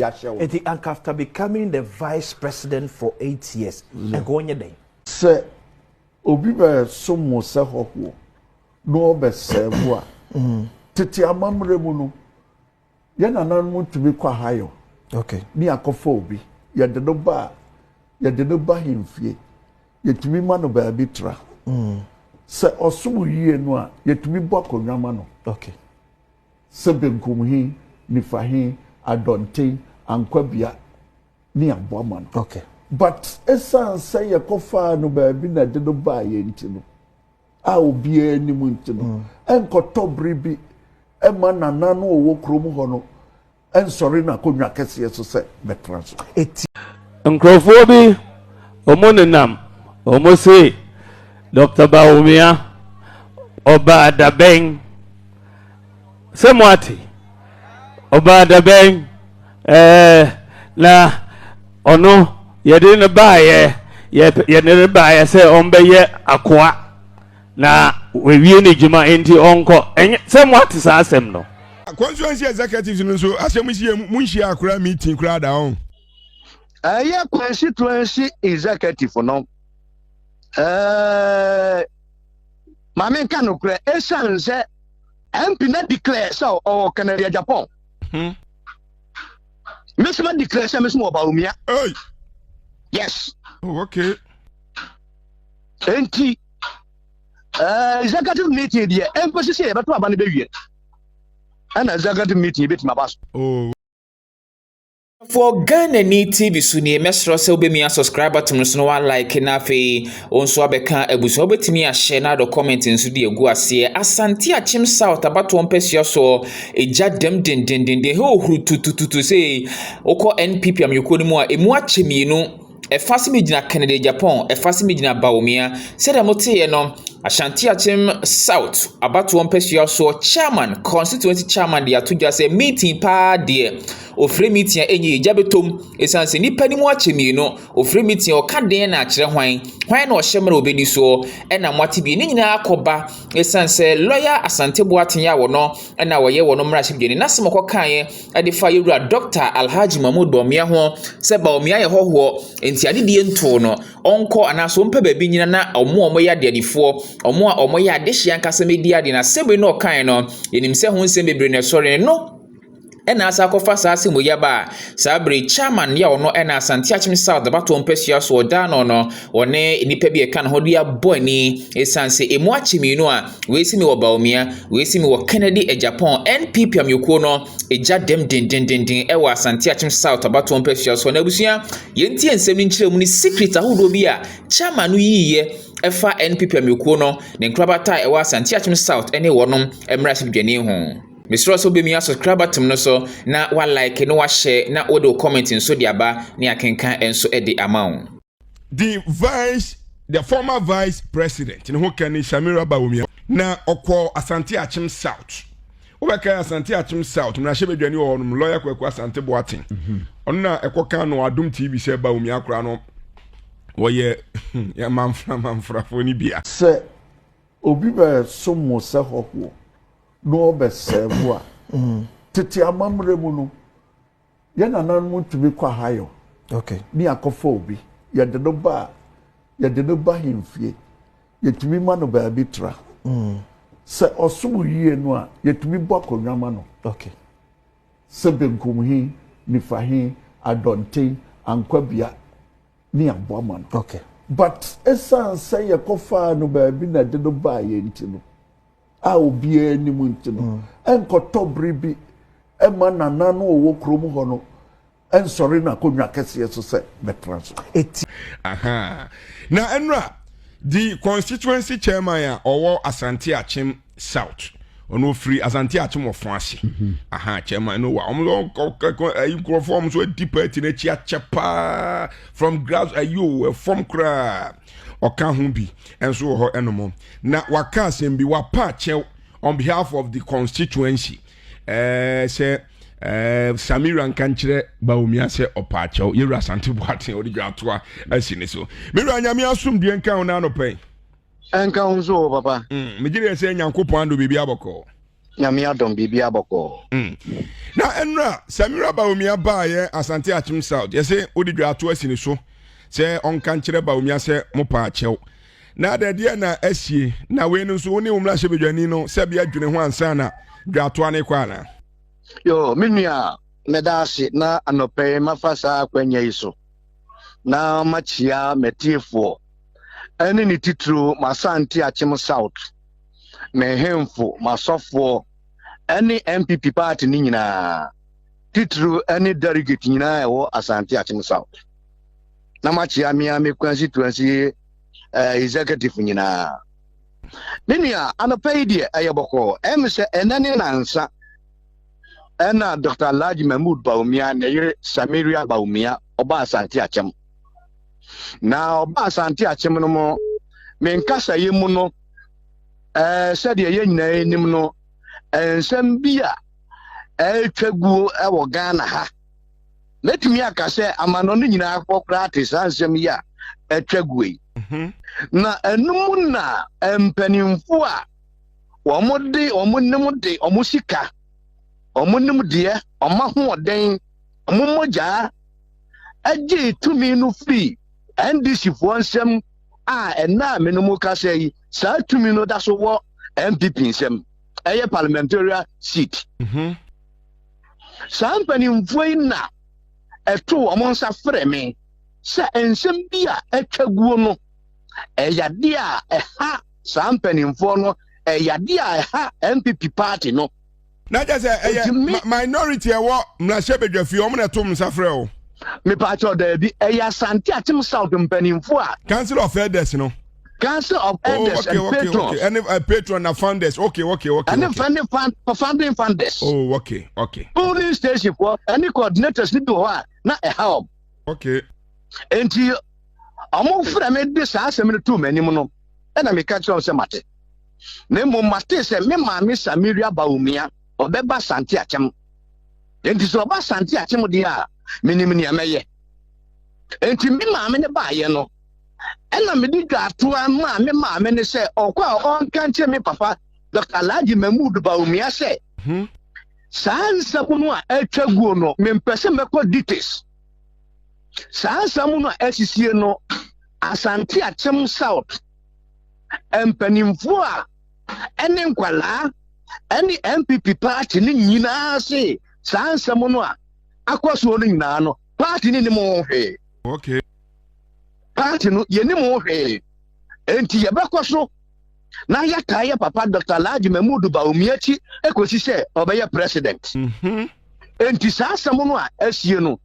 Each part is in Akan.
Ahyɛ wo. Enti anka after becoming the vice president for 8 years, anka wɔnyɛ dɛn? Sɛ obi bɛsom wo sɛ hɔhoɔ na ɔbɛsɛe wo a, tete amammerɛ mu no, yɛn nananom tumi kɔ ahayɔ ne akɔfa obi, yɛde no ba a, yɛde no ba ahemfie, yɛtumi ma no baabi tra. Sɛ ɔsom yie no a, yɛtumi bɔ akonnwa ma no sɛ benkum he, nifa he, adɔnten, ankwabea ne aboa ma no. But ɛsiane sɛ yɛkɔfaa no baabi na ɛde no baa yɛn nti no, a obiara anim nti no, ɛnkɔtɔ bere bi ɛma nana no ɔwɔ kurom hɔ no ɛnsɔre n'akonnwa kɛseɛ so sɛ bɛtena so. Eti Nkurɔfoɔ bi wɔn nenam wɔn se Dr. Bawumia ɔbaa dabɛn sɛ mo ate ɔbaa dabɛn na ɔno yɛde no baayɛ, yɛde no baayɛ sɛ ɔmbɛyɛ akoa na wawie ne dwuma, nti ɔnkɔ. Ɛnyɛ sɛ mo ate saa asɛm no? Constituency executives no nso asɛm si yɛ mu nhyia akora meeting koraa da ɔn. Ɛyɛ constituency executive no, maame nka nokorɛ, ɛsiane sɛ MP na declare sɛ ɔwɔ Kennedy Agyapong, mesoma declare sɛ mesoma wɔ Bawumia. Hey. Yes. Oh, okay. Enti executive meeting deɛ, ɛnkɔsi sɛ yɛbɛto aba no bɛwie ɛna executive meeting yɛbɛtumi aba so. Oh. For Ghana ni TV so nie, mɛsrɛ sɛ wobɛmia subscribe button no so na walike, na afei wo nso abɛka abusua. Wobɛtumi ahyɛ na adɔ comment nso de agu aseɛ. Asante Akyem South abatoɔ mpasua soɔ ɛgya dɛm dendendenden hɛ, ohuru tutututu sɛ wokɔ NPP amanyɔkuo no mu a, ɛmu akyɛ mmienu. Ɛfa sɛ megyina Kennedy Agyapong, ɛfa sɛ megyina Bawumia. Sɛdeɛ moteeɛ no, Ashanti Akyem South abatoɔ mpasua soɔ chairman, constituency chairman de ato dwa sɛ meeting paa deɛ, ofiri meeting a ɛnyɛ yɛgya bɛtɔm, ɛsiane sɛ nnipa no mu akyɛ mmienu. Ofiri meeting a, ɔka den na akyerɛ hwan hwan na ɔhyɛ mmerɛ obɛdi soɔ. Ɛna moate bi ne nyinaa akɔba ɛsiane sɛ lawyer Asante Boateng a wɔno ɛna wɔyɛ wɔn mmarahyɛbadwani n'asɛm ɔkɔkaeɛ ɛde fa yɛwura Dr. Alhaji Mahmood Bawumia ho sɛ Bawumia yɛ hɔhoɔ, nti adedie ntoo no, ɔnkɔ anaasɛ ɔmpɛ baabi nyina na ɔmo a ɔmoyɛ adeadifoɔ, ɔmo a ɔmoyɛ adehyɛ ankasa mɛdi adeɛ. Na asɛm wei na ɔkaeɛ no, yɛnim sɛ ho nsɛm bebree na ɛsɔre no ɛna asa akɔfa saa asɛm yi aba a saa bere chairman yɛ ɔno ɛna Asante Akyem South abatoɔ mpasua so ɔda no no ɔne nnipa bi ɛka ne ho de abɔ ani, ɛsiane sɛ ɛmu akyɛ mmienu a wei si mi wɔ Bawumia, wei si mi wɔ Kennedy Agyapong. NPP amanyɔkuo no ɛgya dɛm dendendenden ɛwɔ Asante Akyem South abatoɔ mpasua so. Na abusua, yɛntie nsɛm no nkyerɛ mu ne secret ahodoɔ bi a chairman no yiiɛ ɛfa NPP amanyɔkuo no ne nkorabata a ɛwɔ Asante Akyem South ɛne wɔnom mmarahyɛbadwani ho. Mesrɛ sɛ wobɛmia subscribe button no so na walike na wahyɛ na wode wo comment nso de aba ne akenka nso de ama wo. The former vice president ne ho kani Samira Bawumia na ɔkɔ Asante Akyem South. Wobɛka Asante Akyem South mmarahyɛbadwani wɔ hɔnom, lawyer Kwaku Asante Boateng, ɔno na ɛkɔka no Adom TV sɛ Bawumia koraa no wɔyɛ manfra manfrafoɔ no bia. Sɛ obi bɛsom wo sɛ hɔhoɔ na ɔbɛsɛe wo a, tete amammerɛ mu no, yɛn nananom tumi kɔ ahayɔ ne akɔfa obi, yɛde no ba a, yɛde no ba ahemfie, yɛtumi ma no baabi tra. Sɛ ɔsom yie no a, yɛtumi bɔ akonnwa ma no sɛ benkum he, nifa he, adɔnten, ankwabea ne aboa ma no. But ɛsiane sɛ yɛkɔfaa no baabi na ɛde no baa yɛn nti no, a obiara anim nti no, ɛnkɔtɔ bere bi ɛma nana no ɔwɔ kurom hɔ no ɛnsɔre n'akonnwa kɛseɛ so sɛ bɛtena so. Eti Aha. Na ɛnura the constituency chairman a ɔwɔ Asante Akyem South, ɔno ofiri Asante Akyem wɔ fɔn ase. Aha, chairman no wa ɔmo ɛyi nkurɔfoɔ ɔmo nso adi party n'akyi akyɛ paa from grass ayi o ɛfɔm koraa, ɔka ho bi ɛnso wɔ hɔ ɛnom na waka asɛm bi, wapa akyɛw on behalf of the constituency sɛ Samira nka nkyerɛ Bawumia sɛ ɔpa akyɛw. Yɛwura Asante Boateng ɔde dwa atoa asi ne so. Mewura, Nyame asomdue nka wo n'anɔpɛ yi. Ɛnka ho nso wɔ papa. Megye deɛ sɛ Nyankopɔn ando biribi abɔkɔɔ. Nyame adom biribiara bɔkɔɔ. Na ɛnora Samira Bawumia baayɛ Asante Akyem South, yɛse wode dwaato asi ne so sɛ ɔnka nkyerɛ Bawumia sɛ mo paa kyɛw. Na adɛn deɛ na asie? Na wei no nso wo ne wo mmarahyɛbadwani no sɛbi adwene ho ansa na dwaatoa no rekɔ anaa? Yo, me nua, meda ase na anɔpa yi mafa saa akwanya yi so na makyia m'atiefoɔ ɛne ne titiriw m'Asante Akyem South, me hemfo, m'asɔfoɔ ɛne NPP party no nyinaa, titiriw ɛne delegate nyinaa ɛwɔ Asante Akyem South. Na makyia me a me constituency eh, executive nyinaa. Me nua, anɔpa yi deɛ ɛyɛ bɔkɔɔ. Ɛm sɛ ɛnɛ ne nansa ɛna Dr. Alhaji Mahmood Bawumia ne yere Samiria Bawumia ɔba Asante Akyem. Na ɔba Asante Akyem no mo, me nkasayɛ mu no, ɛɛ sɛdeɛ yɛn nyinaa nim no, nsɛm bi a ɛretwa guo wɔ Ghana ha. Mɛtumi aka sɛ amanɔne nyinaa kɔ koraa te saa nsɛm yi a atwa guo yi. Mhm. Na ɛno mu na mpanimfoɔ a wɔde wɔn nim de wɔn sika, wɔn nimdeɛ, wɔn ahoɔden, wɔn mogyaa gyee tumi no firi NDC foɔ nsam a ɛnna a me no mu kasa yi, saa tumi no da so wɔ NPP nsam, ɛyɛ parliamentarian seat. Mhm. Saa mpanimfoɔ yi na ɛto wɔn nsa frɛ me sɛ nsɛm bi a atwa guo no, ɛyɛ adeɛ a ɛha saa mpanimfoɔ no, ɛyɛ adeɛ a ɛha NPP party no. Na kyɛ sɛ ɛyɛ minority ɛwɔ mmarahyɛbadwafie wɔn na ɛto nsa frɛ o. Mepaakyɛw daabi, ɛyɛ Asante Akyem South mpanimfoɔ a. Council of Elders no. Council of oh, Elders oh, okay, and okay, patrons. Okay. And uh, patron na founders. Okay, okay, okay. And okay. Funding, founding funders. Oh, okay, okay. Polling station for any coordinators ni bi wɔ hɔ a na ɛha wɔn. Okay. Nti wɔn fira mi de saa asɛm no too m'anim no ɛna meka kyerɛ wɔn sɛ mate. Na mmom mate sɛ me maame Samiria Bawumia ɔbɛba Sante Akyem. Nti sɛ ɔba Sante Akyem deɛ a menim nea mɛyɛ. Nti me maame ne baayɛ no Ɛna mede dwaatoa maa me maame no sɛ ɔkɔ a ɔnka nkyerɛ me papa Dr. Alhaji Mahmood Bawumia sɛ hmm. saa nsɛm no a atwa guo no mempɛ sɛ mɛkɔ details. Saa nsɛm no a asisie no Asante Akyem South mpanimfoɔ a ɛne nkwalaa ɛne NPP party no nyinaa se saa nsɛm no a akɔ soɔ no nyinaa no party no nim ho hwee. Okay. Party no yɛnim ho hwee. Enti yɛbɛkɔ so na yɛtaa yɛ papa Dr. Alhaji Mahmood Bawumia akyi kɔsi sɛ ɔbɛyɛ president. Mhm. Enti saa asɛm no a asie no,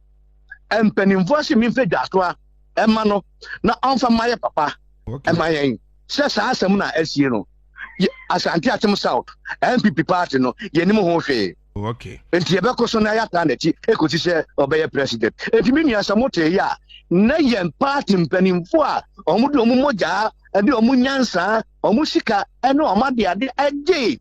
mpanimfoɔ se memfa dwatoa ɛma no na ɔmfa ma yɛ papa ɛma yɛn sɛ saa asɛm no a asie no, Asante Akyem South NPP party no yɛnim ho hwee. Okay. Nti yɛbɛkɔ so na yɛataa n'akyi ekosi sɛ ɔbɛyɛ president. Nti me nua sɛ motee yɛ a, na yɛn party mpanimfoɔ a wɔn de wɔn mogyaa, de wɔn nyansaa, wɔn sika ne wɔn adeade gyee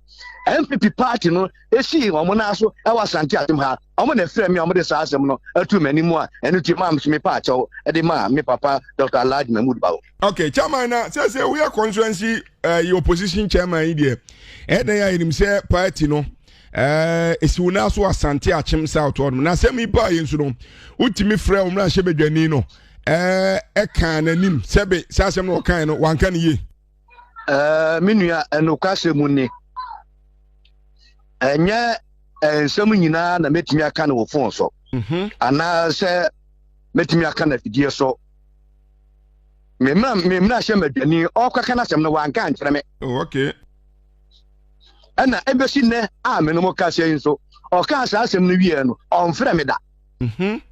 NPP party no esii wɔn nan so wɔ Asante Atem ha. Wɔn na ɛfrɛ me a wɔde saa asɛm no ato m'anim a ɛno nti maa me pa akyɛw de maa me papa Dr. Alhaji Mahmood Bawumia. Okay, chairman na sɛ sɛ woyɛ constituency uh, opposition chairman yi deɛ ɛdɛn a yɛnim sɛ party no Eh, esi wo nan so Asante Akyem South hɔ nom. Na asɛm yi baa yɛn so no, wotumi frɛ wɔn mmarahyɛ badwani no eh, ɛkaa n'anim sɛbe sɛ asɛm no ɔkae no wanka no yie. Eh, me nua, ɛnokwasɛm mu ni, ɛnyɛ nsɛm nyinaa na mɛtumi aka no wɔ fon so mhm. anaasɛ mɛtumi aka no afidie so. Me mmarahyɛ madwani ɔkɔka no asɛm no wanka ankyerɛ me. Oh, okay. Ɛna ɛbɛsi nnɛ a me ne mo kasa yi nso, ɔkaa saa asɛm no wieɛ no, ɔmfrɛ me da. Mhm.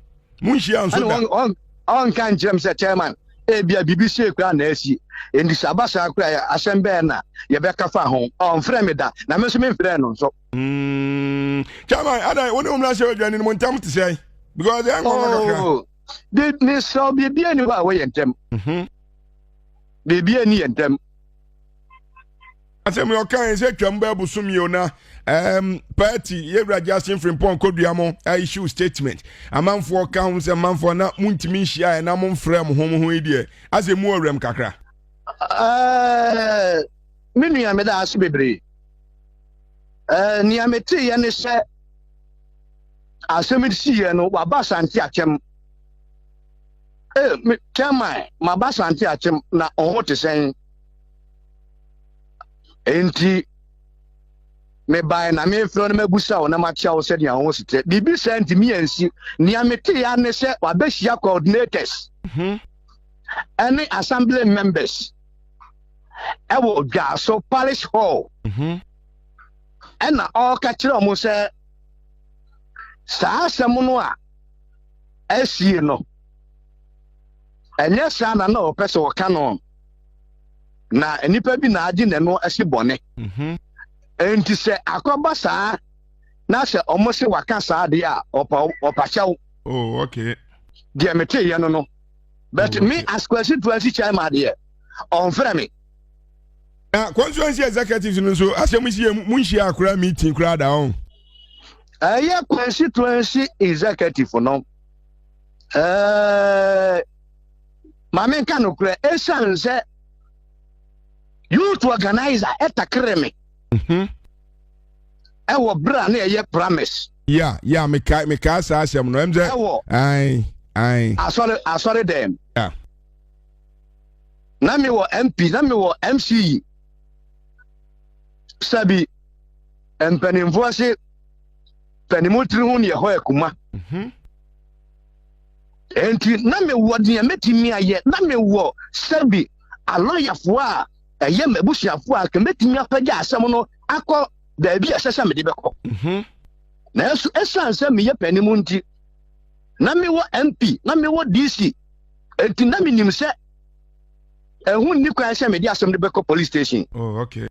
Monhyia nso da. Ɔnka nkyerɛ me sɛ chairman, ebia biribi sei koraa na asi. Enti sɛ aba saa koraa asɛm bɛn na yɛbɛka fa ho? Ɔmfrɛ me da, na me nso memfrɛɛ no nso. Mm. Chairman, adan wo ne wo mmarahyɛ badwani no mo ntam te sɛn? Because ɛyɛ nkɔmɔ kakra. Oh, de mesrɛ wo, biribi ani hɔ a wɔyɛ ntɛm. Mhm. Biribi ani yɛ ntɛm. Asɛm yi ɔkae sɛ twam bɛɛ bosom yi o na um, party yɛwura Justin Frimpong kodua mo issue statement amanfoɔ ka ho sɛ manfoɔ na montumi nhyia ɛ na momfrɛ mo ho mo ho yi deɛ asɛ mu ɔwerɛm kakra. Me nua meda ase bebree. Ɛɛ, nea meteeɛ ne sɛ asɛm siiɛ no, waba Asante Akyem. Ee, me chairman, maba Asante Akyem na ɔho te sɛn? Enti mebae na mefrɛ no mabusa wo na makyia wo sɛnea wo ho si teɛ. Biribi saa nti me ansi. Nea meteeɛ ara ne sɛ wabɛhyia coordinators ɛne assembly members ɛwɔ Dwaso Parish Hall. Ɛna ɔreka kyerɛ wɔn sɛ saa asɛm no a asie no, ɛnyɛ saa na na ɔpɛ sɛ ɔka no, na nnipa bi na agye n'ano asi bɔne. Enti sɛ akɔba saa na sɛ ɔmo se waka saa deɛ a, ɔpa ɔpa kyɛw. Oh, okay. Deɛ meteeɛ no no. But Oh, me okay. as constituency chairman deɛ, ɔmfrɛ me. Na constituency executives no nso asɛm si yɛ mu nhyia koraa meeting koraa da ɔn. Ɛyɛ constituency executive no. Ɛɛ maame nka nokorɛ, ɛsiane sɛ youth organizer ɛtakere me ɛwɔ berɛ a na ɛyɛ promise. Ya ya meka meka saa asɛm no ɛm sɛ ɛwɔ ae ae asɔre asɔre dɛm. Ya. Na mewɔ MP na mewɔ MCE. Sɛbi mpanimfoɔ se panimu tiri ho ne ɛhɔ akuma. Enti na mewɔ deɛ mɛtumi ayɛ, na mewɔ sɛbi alɔyafoɔ a ɛyɛ m'abusuafoɔ a ka mɛtumi apagya asɛm no akɔ baabi a ɛsɛ sɛ mede bɛkɔ. Nanso ɛsiane sɛ meyɛ panimu nti, na mewɔ MP, na mewɔ DC, enti na menim sɛ ɛho nni kwan sɛ mede asɛm no bɛkɔ police station. Oh, okay.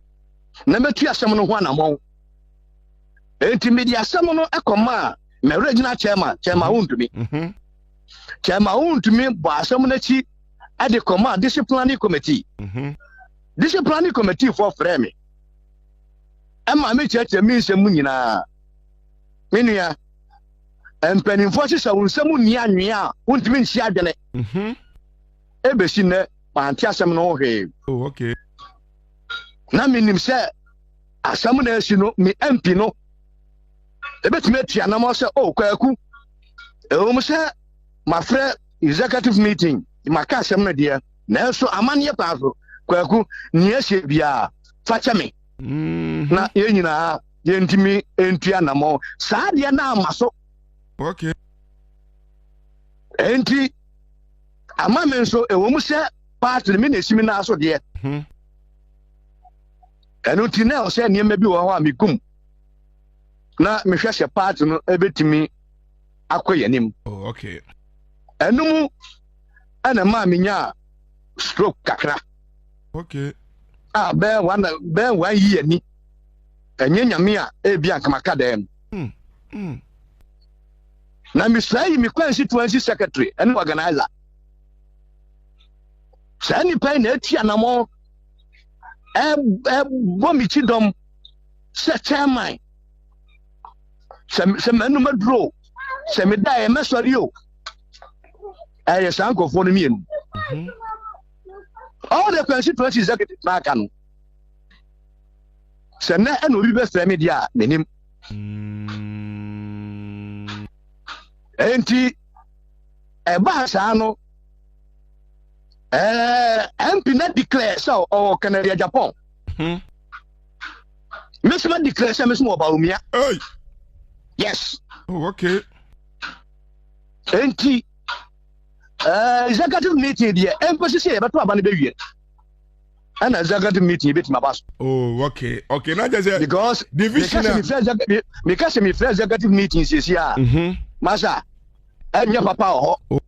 Na mɛtu asɛm no ho anammɔn. Enti mede asɛm no kɔmaa me regional chairman, Chairman Wontumi. Chairman Wontumi bɔ asɛm no akyi de kɔmaa disciplinary committee. Disciplinary committee foɔ frɛɛ me ɛma me kyerɛkyerɛ me nsɛm mu nyinaa. Me nua, mpanimfoɔ sesa wo nsɛm nni anwea a wontumi nsi adwene. Ebesi nnɛ, mante asɛm no ho hwee. Oh, okay. Na menim sɛ asɛm na asi no, me MP no ebetumi atua anamɔ sɛ, oh, Kwaku, ɛwom sɛ mafrɛ executive meeting, maka asɛm no deɛ, nanso amanneɛ kwan so, Kwaku, nea asie biara, fa kyɛ me. Na yɛn nyinaa yɛntumi ntua anamɔ. Saa deɛ na ama so. Okay. Enti, ama me nso, ɛwom sɛ party no me na esi me nan so deɛ. Ɛno nti na ɛwɔ sɛ nneɛma bi wɔ hɔ a mekum na mehwɛ sɛ party no ebetumi akɔ yɛn anim. Oh, okay. Ɛno mu ɛna maa menya stroke kakra. Okay. A bɛyɛ one bɛyɛ one year ni. Ɛnyɛ nyame a ebi anka maka dɛm. Na mesua yi me constituency secretary ɛne organizer. Saa nipa yi na ati anamɔ ɛbɔ me kyi dɔm sɛ chairman. Sɛ sɛ m'anum aduro sɛ medaeɛ mɛsɔre o. Ɛyɛ saa nkurɔfoɔ no mmienu. All the constituency executive na aka no. Sɛ nnɛ ɛna obi bɛfrɛ me deɛ a menim. Enti ɛbaa saa no ɛɛ MP na declare sɛ ɔwɔ Kennedy Japan. Mesoma declare sɛ mesoma ɔba Bawumia. Hey. Yes. Oh, okay. Enti executive meeting deɛ ɛnkɔsi sɛ yɛbɛto aba no bɛwie ɛna executive meeting bɛtumi aba so. Oh, okay. Okay, na kyerɛ sɛ because division a meka sɛ mefrɛ executive meeting siesie a masa ɛnyɛ papa wɔ hɔ.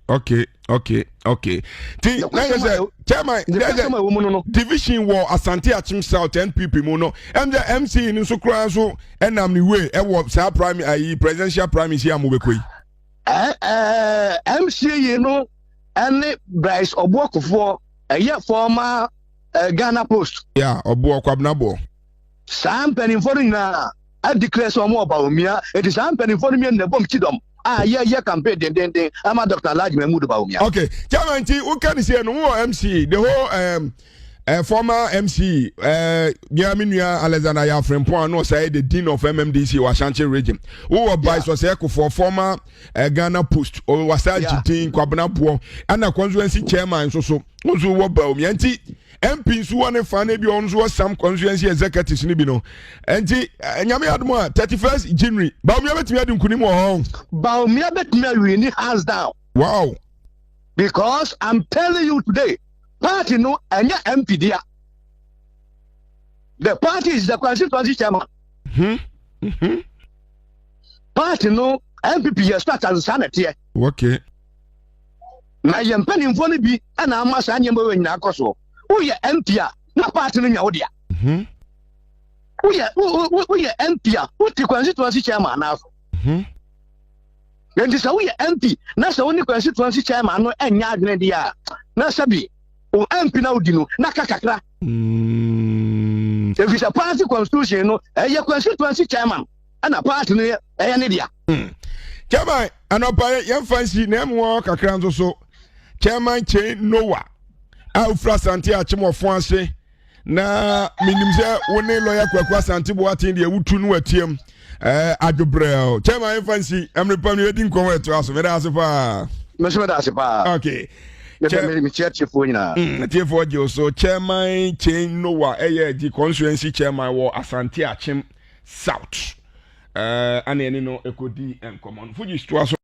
Okay, okay, okay. Ti na kyerɛ sɛ chairman sɛ division wɔ Asante Akyem South NPP mu no ɛm sɛ MC no nso koraa nso ɛnam ne way ɛwɔ saa prime ayi presidential primary si a mo bɛkɔ yi. MC yi no ɛne Bryce Ɔboɔkofoɔ ɛyɛ former Ghana Post. Ya Ɔboɔ Kwabena Boɔ. Saa mpanimfoɔ no nyinaa adeclare sɛ wɔn wɔ Bawumia, eti saa mpanimfoɔ no mmienu na ɛbɔ mkyi dɔm a yɛyɛ campaign dendenden ama Dr. Alhaji Mahmood Bawumia. Okay, chairman nti woka ne sɛ no wowɔ MC the whole um, Former MC bia me nua Alexander Yafrempong a na ɔsan yɛ the dean of MMDC wɔ Ashanti region. Wowɔ Vice Ɔsɛe Kofoɔ former Ghana Post wasa gye din Kwabena Boɔ ɛna constituency chairman nso so nso wɔ Bawumia nti MP nso wɔ ne fa no bi ɔno nso wɔ some constituency executives no bi no nti nyame adom a 31st January Bawumia bɛtumi adi nkunim wɔ hɔ. Bawumia bɛtumi awini hands down. Wow. Because I'm telling you today, party no ɛnyɛ MP dea. The party is the constituency chairman. Party no NPP yɛ structure saa na ɛteɛ. Na yɛn mpanimfoɔ no bi ɛna ama saa nneɛma wɔ nyinaa kɔ soɔ. Woyɛ MP a na party no nya wo dea. Woyɛ woyɛ MP a wote constituency chairman naa so. Nti sɛ woyɛ MP na sɛ wo ne constituency chairman no ɛnyɛ adwene deɛ a na sɛbi o MP na wodi no na ka kakra. Ɛfiri sɛ party constitution no ɛyɛ constituency chairman ɛna party no ɛyɛ ne dea. Chairman anɔpa yɛmfa nsi na ɛmu kakra nso so Chairman Chain Noah a wofiri Asante Akyem Ɔfo ase na menim sɛ wo ne lɔya Kwaku Asante Boateng deɛ wotu no atiam adwobrɛw. Chairman yɛmfa nsi ɛmere pam no yɛdi nkɔmmɔ ɛtoa so. Meda ase paa. Meso meda ase paa. Okay. Mekyia tiefoɔ nyinaa. Tiefoɔ gye so. Chairman Chain Noah ɛyɛ di constituency chairman wɔ Asante Akyem South. Ana ɛne no ɛkɔdi nkɔmmɔ no. Fuji toa so.